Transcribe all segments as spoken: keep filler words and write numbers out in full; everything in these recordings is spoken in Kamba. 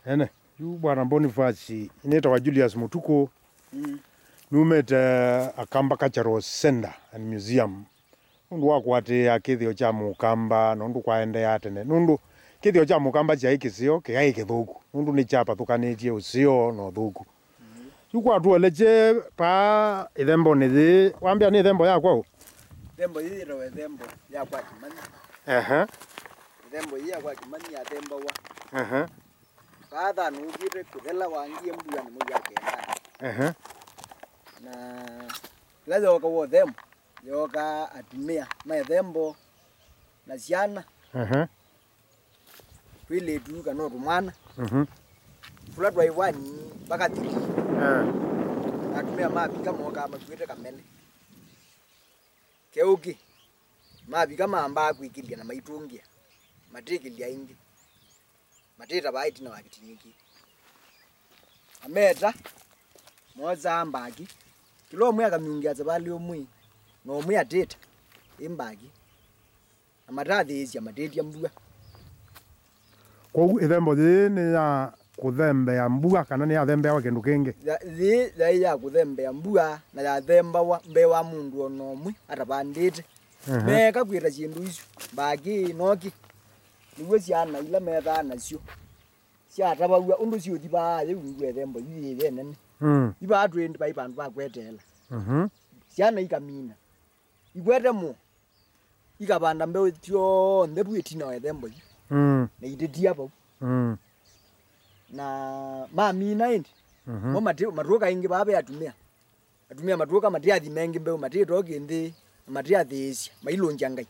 Ene, yu Bwana Boniface, nĩtawa Julius Mũtukũ. Mm. Numĩte Akamba Cultural Center and Museum. Nũndũ wa kũatĩĩa kĩthĩo kya Mũkamba, nũndũ kwaendeea tene. Nũndũ kĩthĩo kya Mũkamba kyaĩ kĩseo, kĩaĩ kĩthũku. Nũndũ nĩkyapathũkanĩtye ũseo na ũthũku. Yu kwatũelekye paa ĩthembonĩ yĩĩ, wambĩa nĩ ĩthembo ya kwaũ? Ĩthembo yĩĩ yĩtawa ĩthembo ya kwa Kĩmani. Ehe. Ĩthembo yĩĩ ya kwa Kĩmani yathembawa. Ehe. Vaa thanũkĩte kũthela wangie mbua nĩ mwei wa kenda. Ehe. Na ĩla yooka wa ũthembo, yooka atumĩa ma ĩthembo na syana. Ehe. Twĩlĩtu kana o tũmwana. Mhm. Tũla twaĩ vani vakathiki. Eh. Atumĩa mavika mokaa makuĩte kamele. Keũkĩ. Mavika mambaa kwĩkĩlya na maitũngĩa. Matĩkĩlya ĩngĩ. Matĩtavaa ĩtina wa kĩting'ĩ kĩ. Ameta. Mosaa mbaki. Kĩla ũmwe akamiungĩa savalĩ ũmwe. Na ũmwe atĩta. Ĩ mbaki. Na matathĩĩsya matĩtya mbua. Kwoou ĩthembo yĩĩ nĩ ya kũthembea mbua kana nĩ yathembeawa kĩndũ kĩngĩ? Ya- yĩĩ yaĩ ya kũthembea mbua na yathembawa mbee wa mũndũ o na ũmwe atavandĩte. Ehe. Meeka kwĩta syĩndũ isu, mbakĩ, nokĩ, nĩw'o syana ila methaa nasyo syatavaw'a ũndũ syũthi vaa yĩungua ĩthembo yu yĩĩ nene. Mm. Ivaa twĩndĩ vai vandũ va kweteela. Mhm. Syana ikamina. Ikwete mũo. Ikavanda mbeũ syonthe vu ĩtina wa ĩthembo yu. Mm. Na itĩtia vau. Mm. Na mamina ĩndĩ. Mhm. Mo mati- matũka ĩngĩ vaa ve atumĩa. Atumĩa matũka matiathima ĩngĩ mbeũ, matĩtoki nthĩ, na matiathĩĩsya, mailũngya Ngai.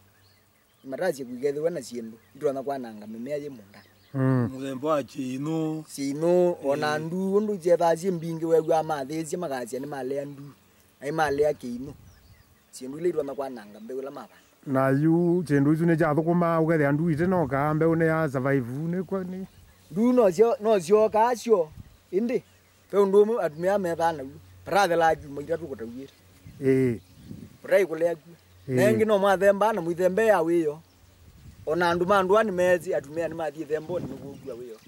Matasye kũikethĩwa na syĩndũ itonya kwananga mĩmea yĩ mũũndanĩ. Mm. Mũthemba wa kĩinũ. Syĩinũ, o na mm, nduu, ũndũ syethaa syĩ mbingĩ, wew'aa mathĩĩsya makasya nĩmalea nduu, na nĩmalea kĩinũ. Syĩndũ ila itonya kwananga mbeũ ila mavanda. Na yu syĩndũ isu nĩkyathũkũmaa ũkethĩa nduu itenokaa, mbeũ nĩya survive, nĩkwa, nĩ- Nduu no syo- no syokaa syo, ĩndĩ ve ũndũ ũmwe atumĩa methaa naw'o, vatathelaa kyumwa itatũ kũtauĩte. Ĩĩ. Ũtaĩ kũlea kw'o. Ĩĩ. Na ĩngĩ no mwathembaa na mũithembea wĩoo. O na andũ ma ndũa nĩmeesĩ atumĩa nĩmathiĩ ĩthembonĩ nĩkũkw'a wĩoo.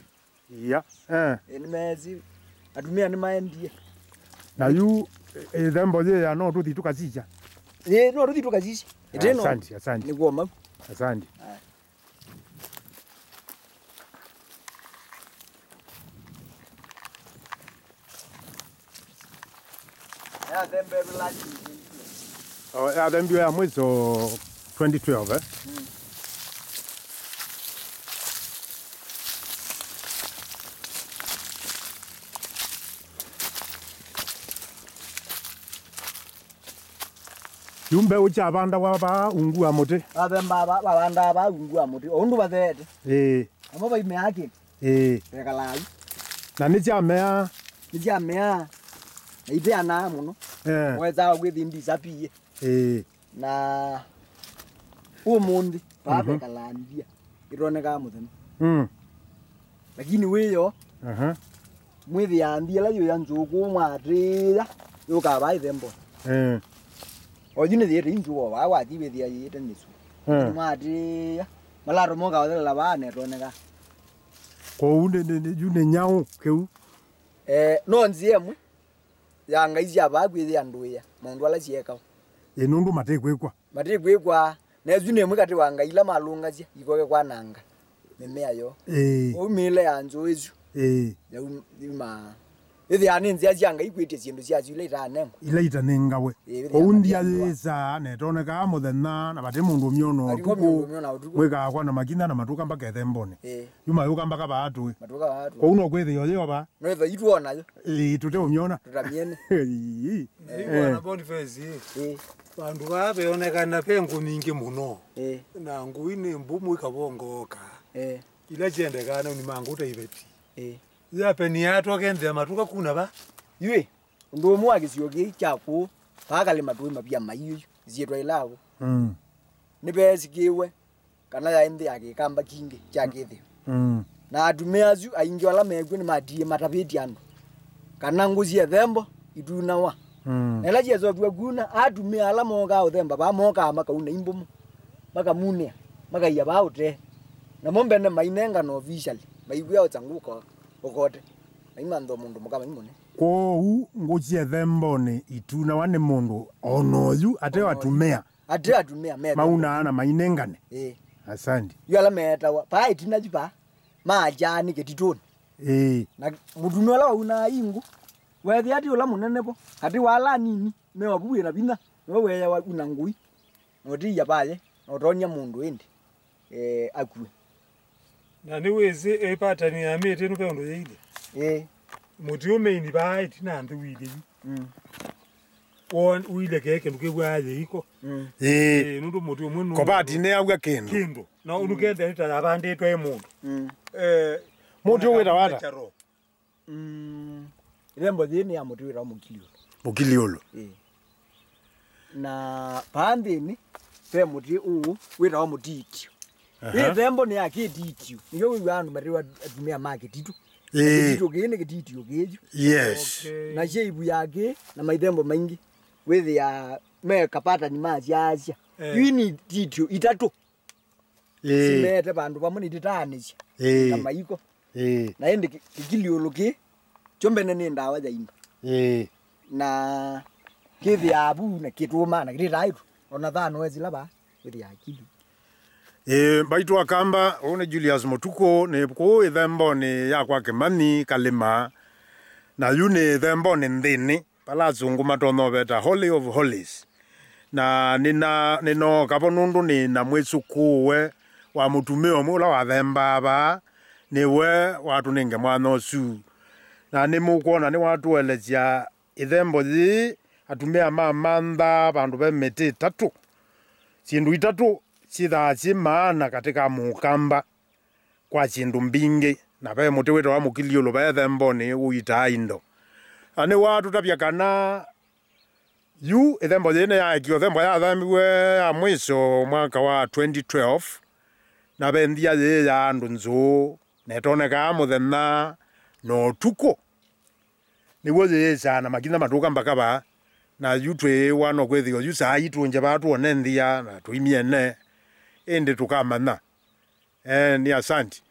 Iya. Eh. Ĩĩ, nĩmeesĩ. Atumĩa nĩmaendie. Na yu, ĩ- ĩthembo yĩya no tũthi tũkasisya? Ĩĩ, no tũthi tũkasisya. Ĩtĩ no. Asante, asante. Nĩkuo mau. Asante. Aya. Yathembetwe last week. Oh, yathembiwe ya mwiso twenty twelve, eh? Mm. Yu mbeũ kyavandawa vaa ungu wa mũtĩ. Vathemba va- vavandaa vaa ungu wa mũtĩ, o ũndũ vatheete. Ĩĩ. Namo vaimeaa kĩndũ. Ĩĩ. Vekalaa yu. Na nĩsyameaa. Nĩsyameaa. Na iteanaa mũno. Eh. Wesaa kwĩthi ndisa piĩ. Ĩĩ. Na ũmũnthĩ, vaa mhm, vekalaa ndia. Ĩtonekaa mũthenya. Mm. Lakini wĩyo, aha, mwĩthĩaa nthĩ ĩla yũya nzũkũ mwatĩĩa, yũkaa vaa ĩthembo. Eh. Oyu nĩyĩte inzũkũ vaa wathi wĩthĩa yĩte nĩsu. Eh. Mwatĩĩa, malato moka ũthelela vaa netoneka. Kwoou nĩ- nĩ- nĩ- yu nĩ nyaũ kĩu? Eh, no nzĩa ĩmwe ya ngai sya vaa kwĩthĩa ndũĩa maũndũ ala syekawa. Ĩ nũndũ matĩkwĩkwa. Matĩkwĩkwa, na ĩsu nĩ ĩmwe katĩ wa ngai ila malũngasya ikoke kwananga mĩmea yoo. Ĩĩ. Ũu mĩĩle ya nzũũ ĩsu. Ĩĩ. Yau- yumaa. Ĩthĩaa nĩ nzĩa sya Ngai kwĩtya syĩndũ syasyo ila itanengwa. Ila itanengawe. Ĩĩ, ĩthĩaa kwoou ndia mathĩanĩwa yĩsaa na ĩtonekaa mũthenya na vate mũndũ ũmyona. Aliko ũtukũ, mũndũ ũmyona ũtukũ. Mwĩkaa kwa na makinya na matũka mpaka ĩthembonĩ. Ĩĩ. Yu mayũka mpaka vaa tũĩ. Matũka vaa tũĩ. Kwoou no kwĩthĩo yĩo vaa. Nĩtho itwona yo. Ĩĩ, tũteũmyona. Tũtamyene. Ĩĩ. Ĩĩ, eh, bwana Boniface, ĩĩ. Ĩĩ. Vandũ vaa veonekana ve ngũ nyingĩ mũno. Ĩĩ. Na ngũi nĩ mbũmũ ikavongooka. Ĩĩ. Ila syendekaa na nĩ mangũta iveti. Ĩĩ. Yapenia atwa kenthĩa matũka kuna va. Yui, ũndũ ũmwe wa kĩsio kĩĩ kya kũũ, vaa kalĩ matũĩ mavia maiũ yu, isyĩtwa ila vo. Mm. Nĩveesikĩĩwe. Kana yaĩ nthĩ ya kĩkamba kingĩ kya kĩthĩo. Mm. Na atumĩa asu aingĩ ala mekw'o nĩmatiie matavĩtye andũ kana ngũ sya ĩthembo itunawa. Mm. Na ĩla syesoviw'a kuna, atumĩa ala mookaa ũthemba vaa mokaa makauna imbũmũ, makamunĩa, makaia vaa ũtee. Namo mbene mainengana officially, maikwĩa ocha ngũka Okote. Maimantha mũndũ mũka maimũne. Kwoou ngũkye thembonĩ itunawa nĩ mũndũ o na ũyu ate atumĩa. Ate atumĩa me maunaa na mainengane. Ĩĩ. Asante. Yu ala meetawa paa ĩtina yu paa maakyaa nĩ kĩtitũnĩ. Ĩĩ. Na mũtumĩa ũla waunaa ingũ weethĩa ti ũla mũnene vo katĩ wa ala anini me ovu wĩ na vinya nĩwe weeawa una ngũi. Na ũtiia vaye na ũtonya mũndũ ĩndĩ eh, akw'e. Na nĩwĩsĩ ĩpatani ya mĩtĩ ĩno ve ũndũ yĩilye. Ĩĩ. Mũtĩ ũmĩini vaa ĩtina nthĩ ũilye yu. Mm. Woo ũilye kee kĩndũ kĩw'aa yĩiko. Mm. Ĩĩ. Ĩĩ, nũndũ mũtĩ ũmwe nũ- Kobati nĩyaw'a kĩndũ. Kĩndũ. Na ũndũ kethĩa nĩ ta yavandĩtwe nĩ mũndũ. Mm. Eh, mũtĩ ũwĩtawa ata? Natural. Mm, ĩthembo yĩĩ nĩ ya mũtĩ wĩtawa mũkiliũlũ. Mũkiliũlũ. Ĩĩ. Na paa nthĩnĩ ve mũtĩ ũũ wĩtawa mũtiitio. Aha. Ĩ ĩthembo nĩ ya kĩtiitio. Nĩkyo wĩw'aa andũ matĩwa atumĩa ma kĩtitũ. Ĩĩ. Kĩtitũ kĩĩ nĩ kĩtiitio kĩĩ yu. Yes. Okay. Na shape ya kĩĩ na maithembo maingĩ wĩthĩaa me kapatani masyaasya. Eh. Yu nĩ itiitio itatũ. Ĩĩ. Simeete vandũ vamwe nĩtitaanĩsya Ĩĩ. Na maiko. Ĩĩ. Na ĩndĩ kĩ- kĩkiliũlũ kĩĩ kyo mbene nĩ ndawa ya indo. Ĩĩ. Na kĩthĩaa vu na kĩtũmaa na kĩtĩtaa ĩtu ona thaa noesila vaa wĩthĩaa kĩlu. Ĩĩ, mbaitũ Akamba, ũũ nĩ Julius Mũtukũ, nĩ kũũ ĩthembonĩ ya kwa Kĩmanyi Kalĩma, na yu nĩ ĩthembonĩ nthĩnĩ. Vala asũngũ matonya ũveta Holy of Holies. Na nĩna, nĩnooka vo nũndũ nĩ na mwĩsũkũũe wa mũtumĩa ũmwe ũla wathembaa vaa, nĩwe watũnenge mwanya ũsu. Na nĩmũkwona nĩwatũelesya ĩthembo yĩĩ atumĩa mamanthaa vandũ ve mĩtĩ ĩtatũ, syĩndũ itatũ syĩthaa syĩ maana katĩ ka Mũkamba. Kwa syĩndũ mbingĩ, na ve mũtĩ wĩtawa mũkiliũlũ ve ĩthembonĩ ũitaa indo. Na nĩwatũtavya kana yu ĩthembo yĩĩ nĩyaekie ũthembo yathembiwe ya mwĩso mwaka wa twenty twelve, na ve nthia yĩĩ ya andũ nzũũ, na ĩtonekaa mũthenya na ũtukũ. Nĩw'o yĩĩsaa na makinya matũka mbaka vaa, na yu twĩĩwa no kwĩthĩwa yu saa ii tũngye vaa twone nthia na tũimyene, ĩndĩ tũkamanya. Eeni, asanti.